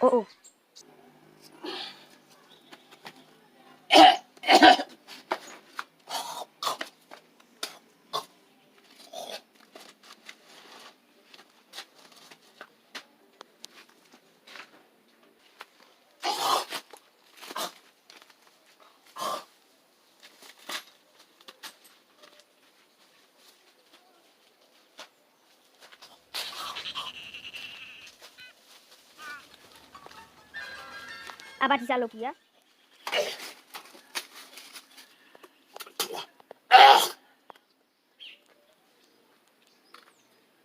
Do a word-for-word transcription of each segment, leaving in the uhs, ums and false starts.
Oh, oh. Apa ti salopri a?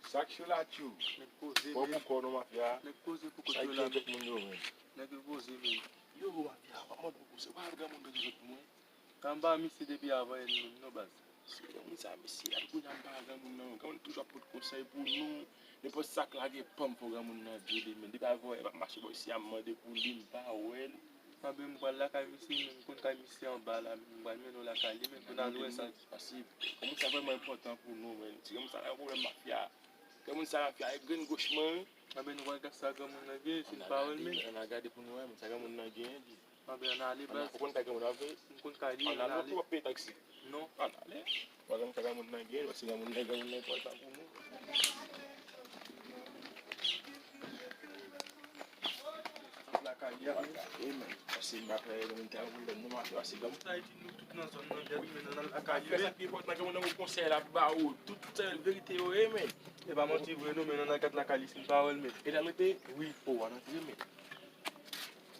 Sa k cho la, tchou? Nèg poze, men. Bon, pou kò nou, mafya. Nèg poze pou kote yo la, men. Sa k gen, tout moun yo, men. Nèg yo poze, men. Yo, mafya, pa mande pou konsèy. Pa granmoun nan di zòt pou mwen. Kanba misye depi avan yè menm non baz. Se granmoun sa, mesye, a kounye a m pa granmoun nan. Granmoun toujou ap pot konsèy pou nou. Nenpòt sa k lage panm fò granmoun nan di li, men depi avan yè m ap mache bò isi a, m mande pou li, m pa wè l. Anben m pral lakay misye, men m konn kay misye anba la, men m pral mennen w lakay li, men pou n al wè sa. Paske granmoun sa vrèman enpòtan pou nou, men. Ti granmoun sa pa gen pwoblèm mafya. Granmoun sa mafya, e grenn goch mwen. Anben nou pral gad sa granmoun nan gen, si n pa wè l, men. Ann al gade pou nou wè, men sa granmoun nan gen, di. Anben ann ale baz. Ou konn kay granmoun nan vre? M konn kay li, ann ale. Ann ale, ou ap peye taksi? Non. Ann ale. Ou pa konn kay granmoun nan gen, paske granmoun nan, granmoun nan enpòtan pou nou. Lakay li a. Lakay li, men. Paske m pa fè granmoun te a pwoblèm, non, mache, paske granmoun. Sa iti nou tout nan zòn nan, byen, men ann al lakay li, men. Sa ki enpòtan, granmoun nan, yon konsèy l ap ba ou, tout, tout verite yo ye, men. E pa manti vre, non, men ann al gad lakay li, si n pa wè l, men. E l al rete? Wi. O, ann antre, men.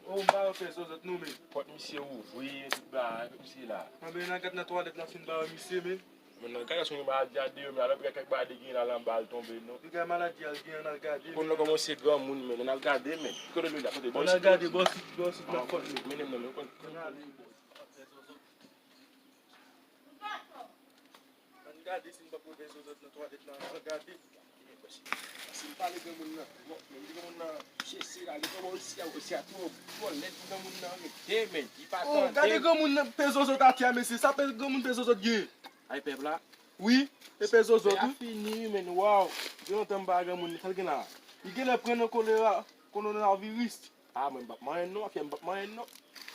O, m pa wè pè zòzòt non, men. Pòt misye ouvri, tout bagay, pòt misye la. Anben, n al gad nan twalèt la, si n pa wè misye, men. Men nan gade si gen maladi a deyò, men alò, piga kèk bagay li gen la, l anba l tonbe, non. Piga maladi a l gen, ann al gade, men. Konn nan kòman se granmoun, men, ann al gade, men. Kote nou la, kote bò isit. Ann al gade bò isit, bò isit, nan kòt, men. Mennen m nan, men, konn. Ann ale. Ann gade si n p ap wè pè zòzòt nan twalèt la, ann gade. Si m pale granmoun nan, bon, men di granmoun nan, mesye, se la, li kòman isi a, isi a twò, twò lèd pou granmoun nan, rete, men, li pa tande. Oh, gade granmoun nan, pè zòzòt atè a, mesye, sa pè granmoun pè zòzòt gen. Ay, pèp la. Wi, e pè zòzòt, wi. Pè a fini, men, waw. Gen lontan m pa granmoun nan, sa l gen la? Li genlè pran nan kolera, kowonaviris. A, mwen m p ap manyen l non, afè m p ap manyen l non.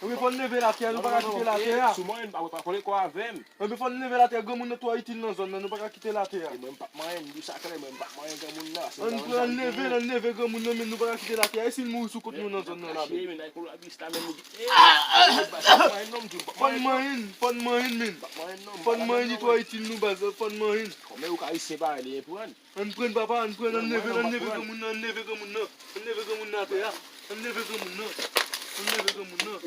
Ebyen fò n leve l atè a, nou pa ka kite l atè a. Si w manyen l, pa, pa kole kò avè m. Ebyen fò n leve l atè a, granmoun nan twò itil nan zòn nan, nou pa ka kite l atè a. E mwen m p ap manyen l, m di w sa klè, mwen m p ap manyen granmoun nan. Ann pran, ann leve l, ann leve granmoun nan, men nou pa ka kite l atè a. E si l mouri sou kont nou nan zòn nan la, men? Fò n manyen l, fò n manyen l, men. Fò n manyen l, li twò itil nou, baz, fò n manyen l. Kòman ou ka isi pa li pran? Ann pran papa, ann pran, ann leve, ann leve granmoun nan, ann leve granmoun nan. Ann leve granmoun nan atè a. Ann leve granmoun nan. Ann leve granmoun nan.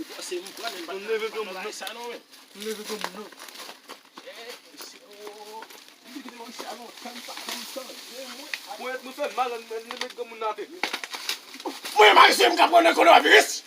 Ann leve granmoun nan. Ann leve granmoun nan. Mwen, mwen fè mal, ann, ann leve granmoun nan atè. Mwen, Marisye, m ka pran nan kowonaviris.